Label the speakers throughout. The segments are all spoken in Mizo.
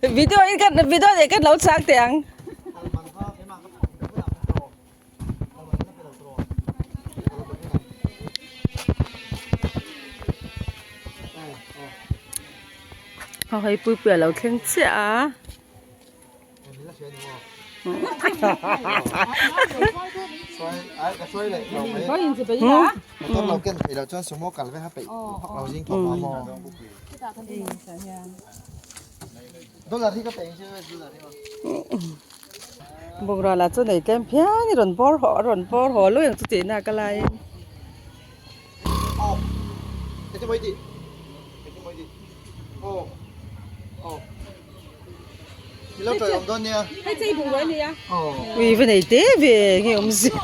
Speaker 1: Video in kan video leh kan lo chang teh ang. Hau hei pui pui a lo thleng chiah a. Bungrua lah chu nei tlem phian i rawn bawr haw a rawn bawr haw lui ang chu tih na ka laiin. Ui va nei te ve nge awm zia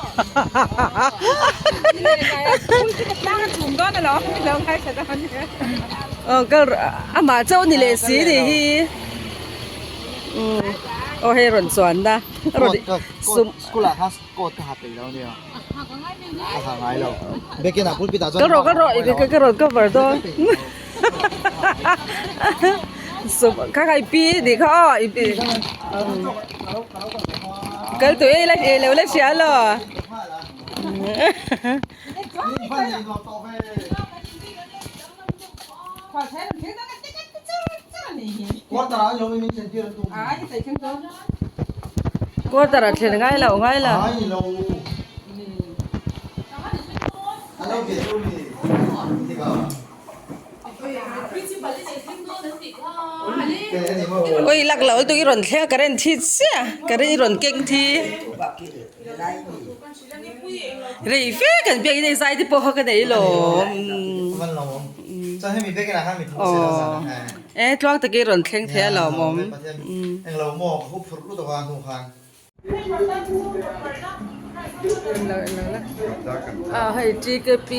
Speaker 1: aw kal amah chauh ni leh si ni hi aw hei rawn chuan na kal rawh kal rawh ka rawn cover dawn. Kha kha i pi tih kha aw i pi kal tui ei la ei lo la hria lo quarter ah thlen ngai lo ngai lo. Oi lak lo tu i rawn thleng a current thi chiah current i rawn keng thi rei fe kan biak in hei zai te pawh kha ka nei lawm aw e tluang takin i rawn thleng thei a lawmawm. Ah hei TKP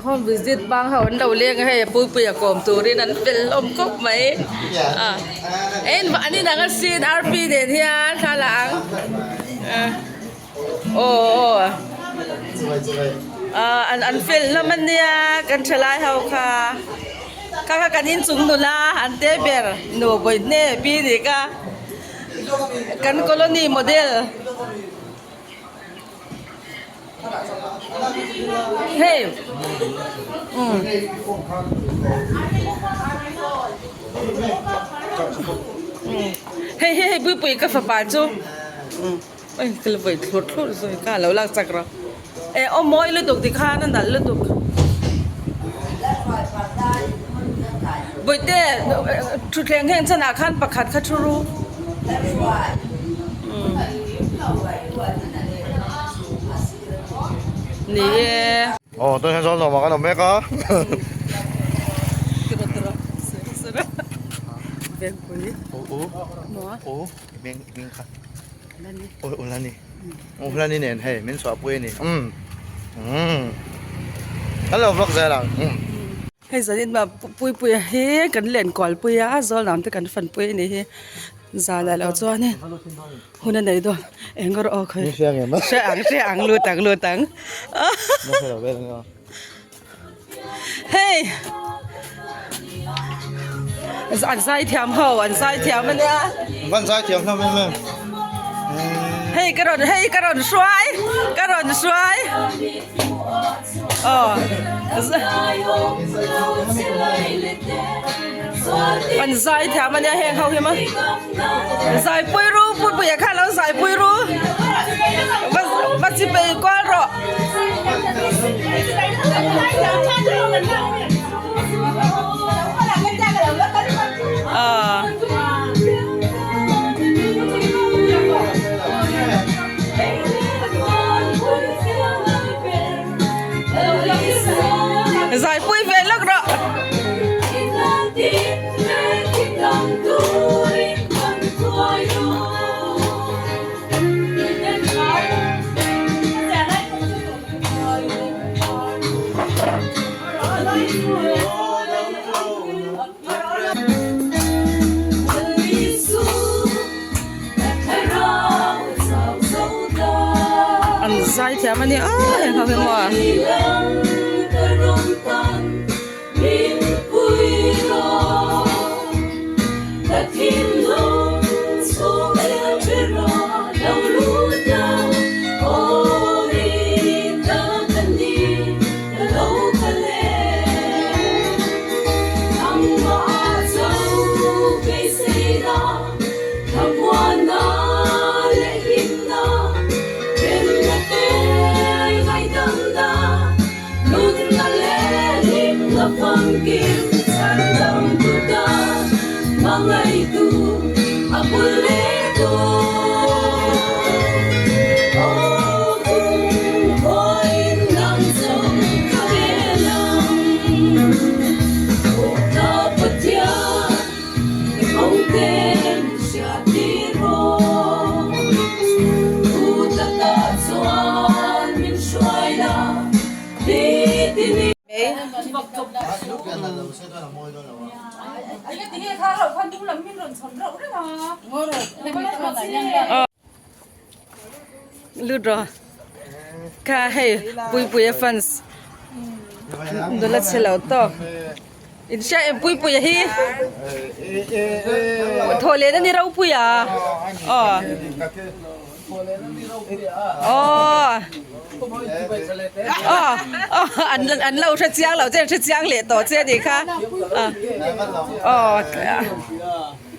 Speaker 1: home visit bang ho an lo leng a hei a puipuia kawm turin an fel hlawm khawp mai ah en an inang asin RP nen hian thla la ang aw aw ah an fel hlawm ania kan thalai ho kha kha kha kan inchung nula an te ber nu bawihne pi nih kha. Kan colony model hei umm hei hei hei puipui ka fapa chu umm oi ka la vawi thlur thlur zui ka lo lak chak rawh eh aw mawi lutuk tikhan a nalh lutuk bawihte thutthleng heng chanah khan pakhat kha thu ru ni e.
Speaker 2: Aw tunah hian chuan lawmah kan awm mek a. Ulani nen hei min chhuahpui a ni umm umm kan lo vlog zel ang umm.
Speaker 1: Hei zanin mah puipuia hi kan len kual pui a zawl lam te kan fan pui a nih hi zanah loh chuanin hun a nei dawn eng rawh aw khawi hre ang hre ang lut ang lut ang hei an zai thiam ho an zai thiam a nia
Speaker 2: an zai thiam hlawm em em
Speaker 1: hei ka rawn hei ka rawn hruai ka rawn hruai aw an zai thiam a nia heng ho hi maw zai pui ru pui pui ah khan lo zai pui ru va va chi pei kual rawh. Zai pui ve lawk rawh. An zai thiam a ni a heng ho hi maw. Lut rawh kha hei Puipuia fans nula chhe lo tawk in hria em Puipuia hi thawh leh na ni Ropuia aw aw aw an lo hre chiang lo che hre chiang leh tawh che a nih kha aw.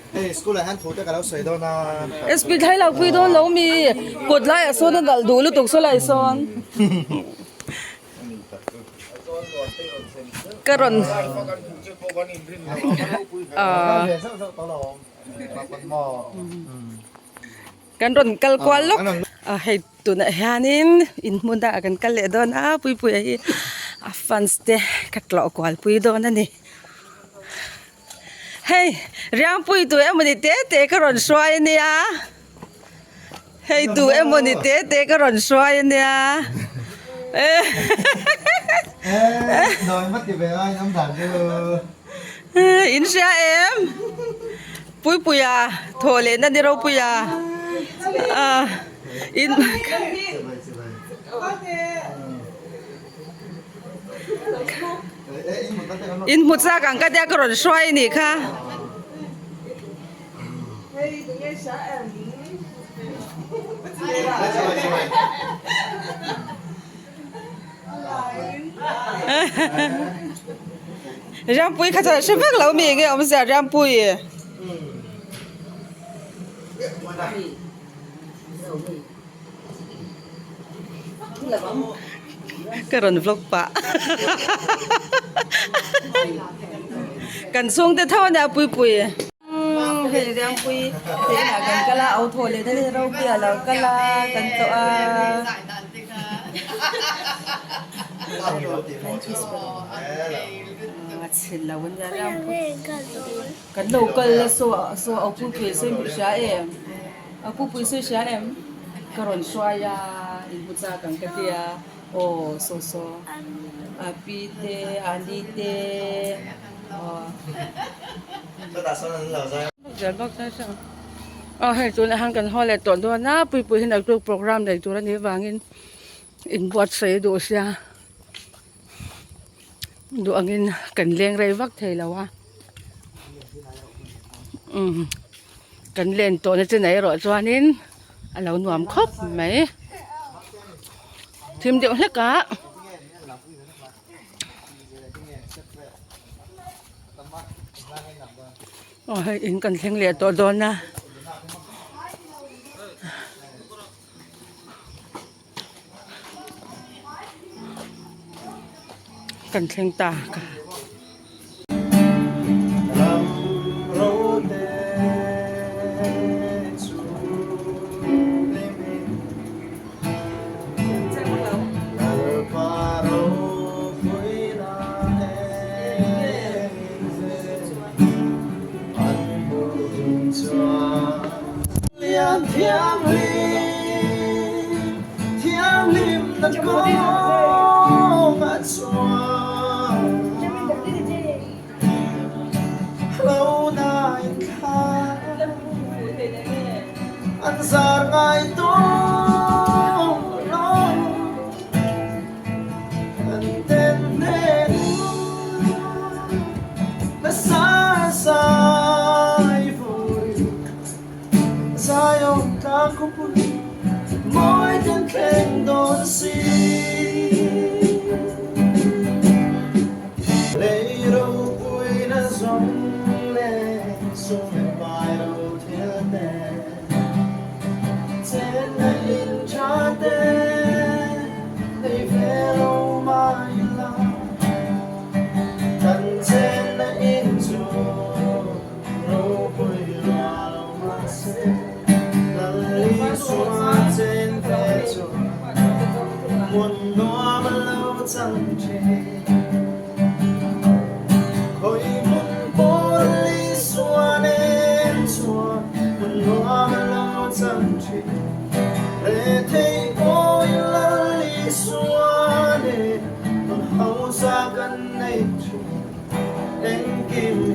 Speaker 2: Hei school ah hian thu te ka lo sawi dawn a.
Speaker 1: SP thlai lo pui dawn lo mi kut lai ah sawn a nalh duh lutuk saw lai sawn. Ka rawn Kan rawn kal kual lawk a hei tunah hianin in hmunah kan kal leh dawn a Puipuia hi a fans te ka tlawh kual pui dawn a ni. Hei Riangpui tu emawni te te ka rawn hruai ania hei tu emawni te te ka rawn hruai ania in hria em Puipuia thawh leh na ni Ropuia in. In hmu chak ang ka tia ka rawn hruai a nih kha. Riangpui kha chuan a hre vek lo mi enge awmzia Riangpui. Ka rawn vlog pah kan chhungte tho ania Puipui. Hei Riangpui te inah kan kal a au thaw leh na hi Ropuia lo kal a kan tlawh a. A chhil lo ania Riangpui kan lo kal a saw saw au Puipui sawi hria em. A pupui sawi hria em? Ka rawn hruai a, in hmu chak ang ka ti a, aw saw saw a pi te a ni te aw. Aw hei tunah hian kan haw leh tawh dawn a, Puipui hi naktuk program nei tur a nih vangin inbuatsaih duh sia duh angin kan leng rei vak thei lo a umm kan len tawhna chenah erawh chuanin a lo nuam khawp mai thim deuh hlek a. Aw hei in kan thleng leh tawh dawn a. Kan thleng ta ka.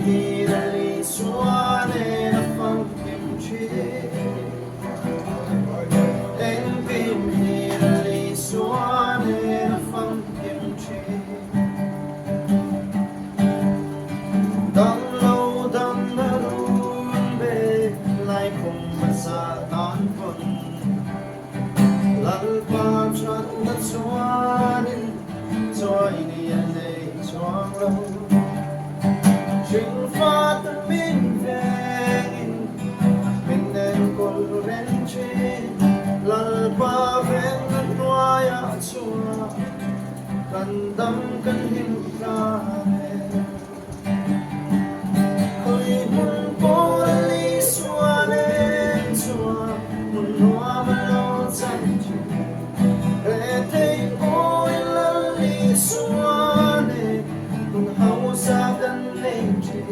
Speaker 2: hi Lal Isua nen a famkim thin. Engkim hi Lal Isua nen a famkim thin. Dam lo dam na run ve lai khum hmasa tan pawn Lalpa thatna chuanin chawi ni a nei chuang lo. Hringfa te min vengin min enkawl reng thin. Lalpa venna hnuaiah chuan kan dam kan him tlan e. Khawi hmun pawh a Isua nen chuan hmun nuam a lo chan thin. Rethei pawhin Lal Isua nen hmun hausa kan nei thin.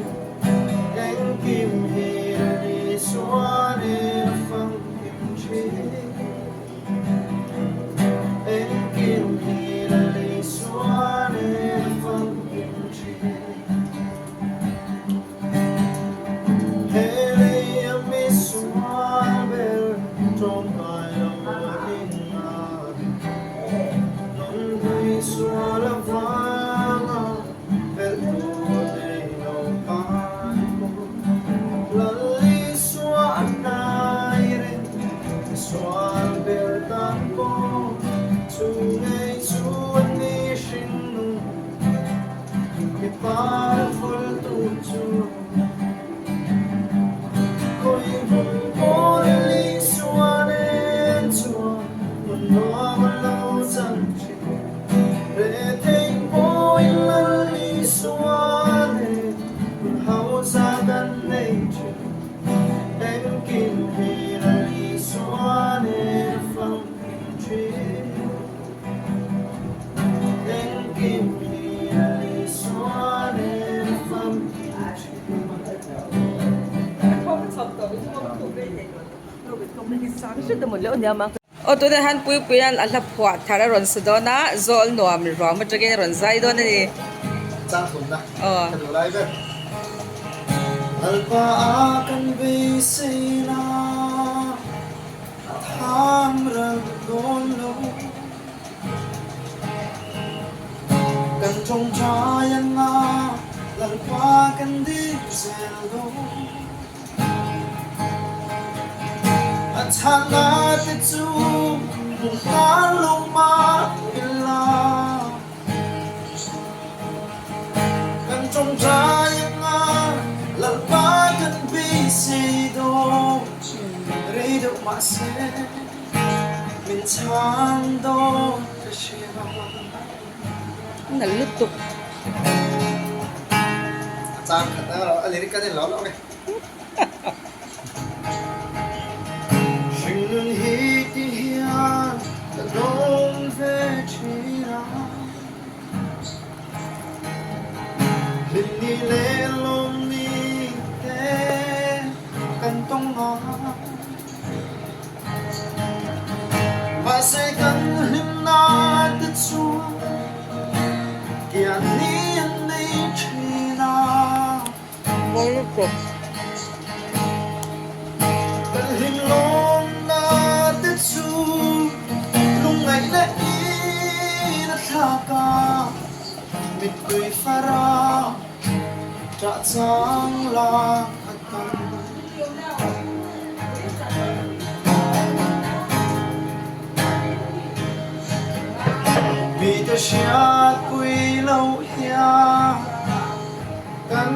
Speaker 2: Engkim hi Lal Isua nen a famkim thin. Engkim hi Lal Isua nen a famkim thin. He lei a mi sual ber tawngkai lo a inngah. Nunhlui sual avanga belh tur nei lo tan pawh Lal Isua a hnai reng. Mi sual ber tan pawh chu ngei chu a ni hringnung. Mi par vul tu chu khawi hmun pawh Lal Isua nen chuan hmun nuam a lo chan thin. Rethei pawhin Lal Isua nen hmun hausa kan nei thin. Engkim hi Lal Isua nen a famkim thin. Engkim hi Lal Isua nen a famkim thin.
Speaker 1: Aw tunah hian Puipuia'n a hla phuah thar a rawn sa dawn a, zawl nuam ruam atangin a rawn zai dawn a ni.
Speaker 2: Chang thumna ka duh lai ber. Lalpa a kan beiseina a tham ral dawn lo. Kan tawngtai anga Lalpa kan dil zel dawn. A chhana te chu hmu hnar lo mah ila. Kan tawngtai anga Lalpa kan beisei dawn rei deuh mahse min chhan dawn ka hria.
Speaker 1: Nalh lutuk.
Speaker 2: A chang khat a a lyric kan en lo lo nge. Hringnun hi ti hian ka dawng ve thin a. Hlim ni leh lawm ni te kan tawng a. Mahse kan hlimna te chuan kian ni an nei thin a. Kan hlim lawmna te chu lungngaih leh in a thlak a, mittui fara ṭah chang lak a tam. Mite hriatpui loh hian kan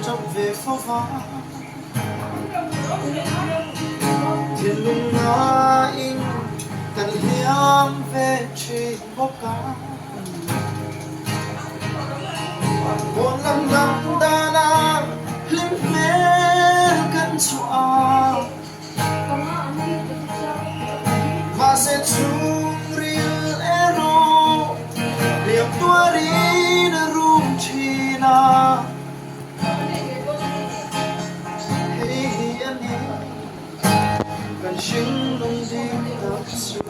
Speaker 2: ṭap ve fo va. Thinlung nain kan hliam ve ṭhin bawk a. Kawn lam lam dana hlim hmel kan chhuah a. Mahse chhungril erawh hliam tuarin a rum thin a. Hei hi a ni kan hringnung dik tak chu.